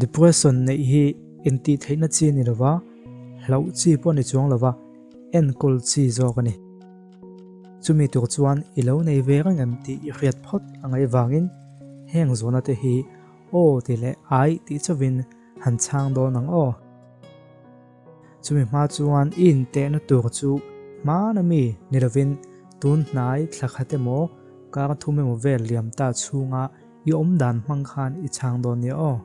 Depression neih hi intihtheihna chi a ni lova, hlauh chi pawh a ni chuang lova, enkawl chi zawk a ni. Chumi tur chuan i lo nei ve reng em tih i hriat phawt a ngaih vangin heng zawhna te hi aw tih leh ai tih chauhin han chhang dawn ang aw. Chumi hma chuan i intehna tur chu hmana mi ni lovin tun hnai thla khat emaw kar thum emaw vel liam ta chhunga i awm dan hmang khan i chhang dawn nia aw.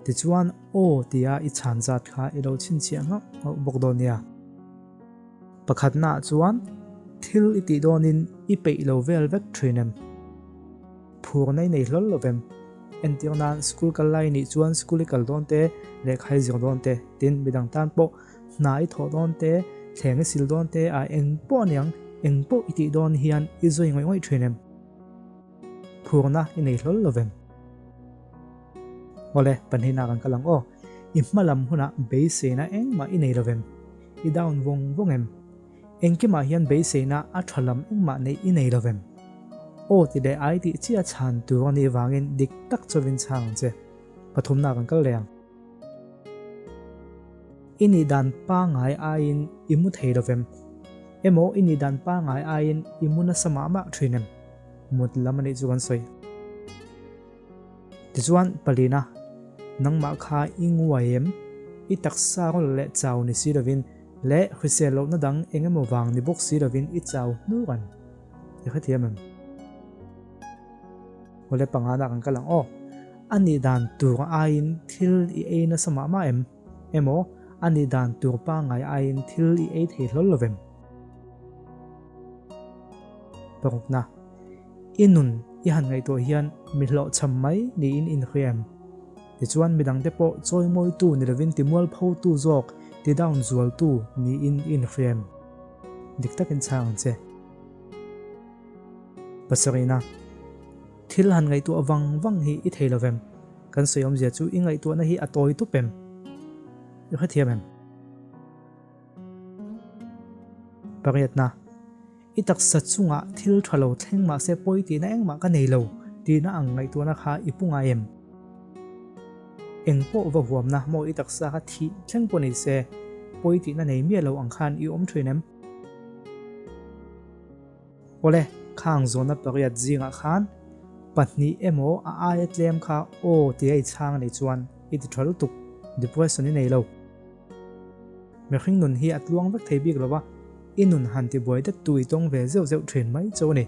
Tichuan aw tia i chhan zat kha i lo chhinchhiah nghauh nghauh bawk dawn nia. Pakhatnaah chuan thil i tih dawnin i peih lo vel vek thin em? Phurna i nei hlawl lo vem? Entir nan school kal lai nih chuan school i kal dawn te, lehkha i zir dawn te, tin midang tan pawh hna i thawh dawn te, thleng i sil dawn te a eng pawh aniang eng pawh i tih dawn hian i zui ngawih ngawih thin em? Phurna i nei hlawl lo vem? Awle, pahnihna kan kal ang aw. I hma lam hunah beiseina engmah i nei lo vem? I down vawng vawng em? Engkimah hian beiseina a tha lam engmah neih i nei lo vem? Aw ti leh ai tih chiah chhan tur a nih vangin dik tak chauhin chhang ang che. Pathumna kan kal leh ang. I nih dan pangngai aiin i mu thei lo vem? Emaw i nih dan pangngai aiin i mu nasa mah mah thin em? Mut lam a nih chu kan sawi. Tichuan, palina, nangmah kha i nguai em? I taksa rawl leh chau ni si lovin leh hrisel lohna dang eng emaw vang ni bawk si lovin i chau hnur an. I hrethiam em? Awle pangana kan kal ang aw. A nih dan tur aiin thil i ei nasa mah mah em? Emaw, a nih dan tur pangngai aiin thil i ei thei hlawl lovem? Parukna. I nun i han ngaihtuah hian mi hlawhchham mai niin in hria em? Tichuan midangte pawh chawimawitu ni lovin timualphotu zawk, ti down zualtu niin i inhria em? Dik takin chhang ang che. Pasarihna, Thil han ngaihtuah vang vang hi i thei lovem? Kan sawi awmzia chu i ngaihtuahna hi a tawi tup em? I hrethiam em? Pariatna. I taksa chungah thil tha lo thleng mahse pawi tihna engmah ka nei lo tihna ang ngaihtuahna kha i pu ngai em? Eng pawh va huamna maw i taksa kha thih thleng pawh ni se pawi tihna nei miah lo ang khan i awm thin em? Awle, khang zawhna pariat zingah khan pahnih emaw a aia tlem kha aw tia i chhang a nih chuan i ti tha lutuk, depression i nei lo. Mihring nun hi a tluang vek thei bik lo va, i nun han ti buai det tu i tawng ve zeuh zeuh thin mai chauh a ni.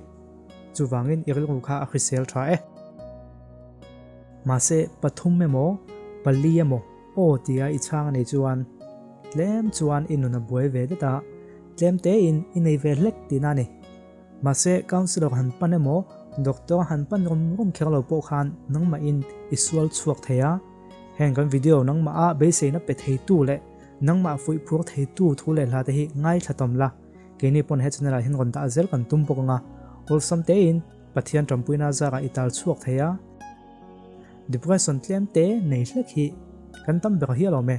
Chuvangin i rilru kha a hrisel tha e. Mahse, pathum emaw, pali emaw aw tia i chhang a nih chuan tlem chuan i nun a buai ve det a, tlem tein i nei ve hlek tihna a ni. Mahse, counsellor han pan emaw, doctor han pan rum rum kher lo pawh khan nangmahin i sual chhuak thei a. Heng kan video nangmah a beiseina pe theitu leh nangmah fuih phur theitu thu leh hla te hi ngaithla tawm la, keini pawn he channel ah hian rawn dah zel kan tum bawk ang a, awlsam tein Pathian tanpuina zarah i tal chhuak thei a. Depression tlem te nei hlek hi kan tam ber hial awm e.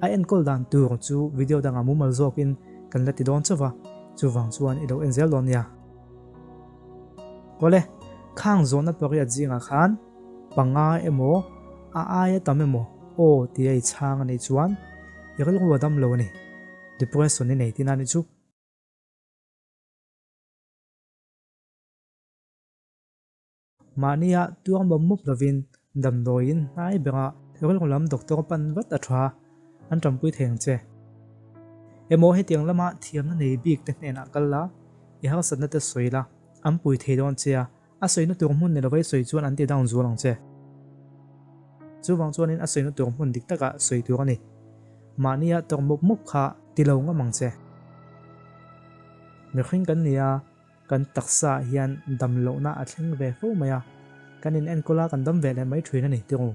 A enkawl dan tur chu video dangah mumal zawkin kan la ti dawn chauh va, chuvang chuan i lo en zel dawn nia. Awle, khang zawhna pariat zingah khan panga emaw a aia tam emaw aw tia i chhang a nih chuan i rilru a dam lo a ni. Depression i nei tihna a nih chu. Mahnia tuar mawp mawp lovin damdawiin hnai berah rilru lam doctor pan vat a tha, an tanpui thei ang che. Emaw hetiang lama thiamna nei bik te hnenah kal la, i harsatna te sawi la, an pui thei dawn che a, a sawina tur hmun ni lovai sawi chuan an ti down zual ang che. Chuvang chuanin a sawina tur hmun dik takah sawi tur a ni. Mahnia tawrh mawp mawp kha ti lo ngam ang che. Mihring kan ni a, kan taksa ah hian dam lohna a thleng ve fo mai a, kan in enkawl a kan dam ve leh mai thin a ni tiraw.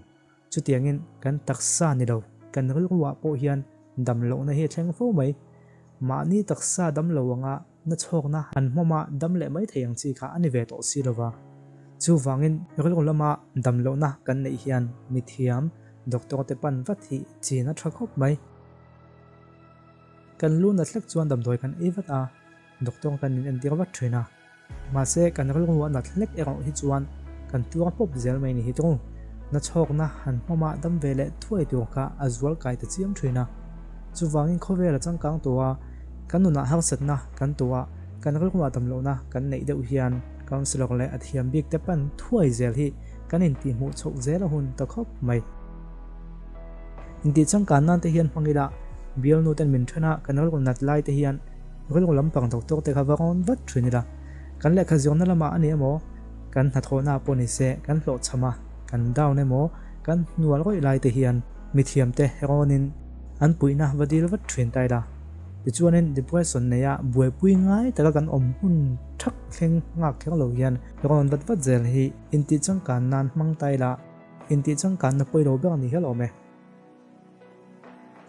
Chutiangin kan taksa ni lo, kan rilru ah pawh hian dam lohna hi a thleng fo mai. Mahni taksa dam lo anga na chhawkna han hmawm a dam leh mai thei ang chi kha a ni ve tawh si lova. Chuvangin rilru lama dam lohna kan neih hian mithiam doctor te pan vat hi chin a tha khawp mai. Kan lu nat hlek chuan damdawi kan ei vat a, doctor kan in entir vat thin a. Mahse kan rilru a nat hlek erawh hi chuan kan tuar pawp zel mai ni hi tung. Nachhawkna han hmawma dam ve leh thuai tur kha a zual kai ta chiam thin a. Chuvangin khawvel a changkang tawh a, kan nunah harsatna kan tawh a, kan rilruah damlohna kan neih deuh hian counsellor leh a thiam bik te pan thuai zel hi kan intihhmuh chhoh zel a hun ta khawp mai. Intih changkan nan te hian hmang ila, bialnu ten min then a, kan rilru nat lai te hian rilru lampang doctor te kha va rawn vat thin ila, kan lehkha zirna lamah a ni emaw, kan hnathawhna pawh ni se, kan hlawhchham a, kan down emaw, kan hnual rawih lai te hian mithiam te rawnin an puihna va dil vat thin ta ila. Tichuanin depression neia buaipui ngai taka kan awm hun thak thleng nghak kher lo hian rawn vat vat zel hi intih changkan nan hmang ta ila, intih changkanna pawilo ber a ni hial awm e.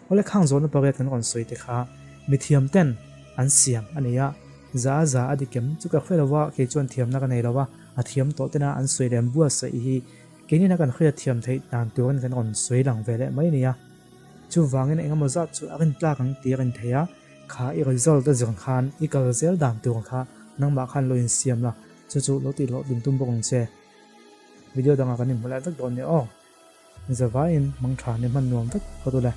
Awle khang zawhna pariat kan rawn sawi te kha mithiam ten an siam a ni a, za a za a dik em chu ka hre lo va, kei chuan thiamna ka nei lo va, a thiam tawh tena an sawi leh an buatsaih hi keinin a kan hriat thiam theih dan turin kan rawn sawi lang ve leh mai a ni a. Chuvangin engemaw zat chu a rintlak ang tih a rin thei a, kha i result a zir khan i kal zel dan tur kha nangmah khan lo insiam la, chu chu lo tih hlawh din tum bawk ang che. Video dangah kan inhmu leh vek dawn nia aw. Zavaiin mangtha ni hman nuam vek phawt ule.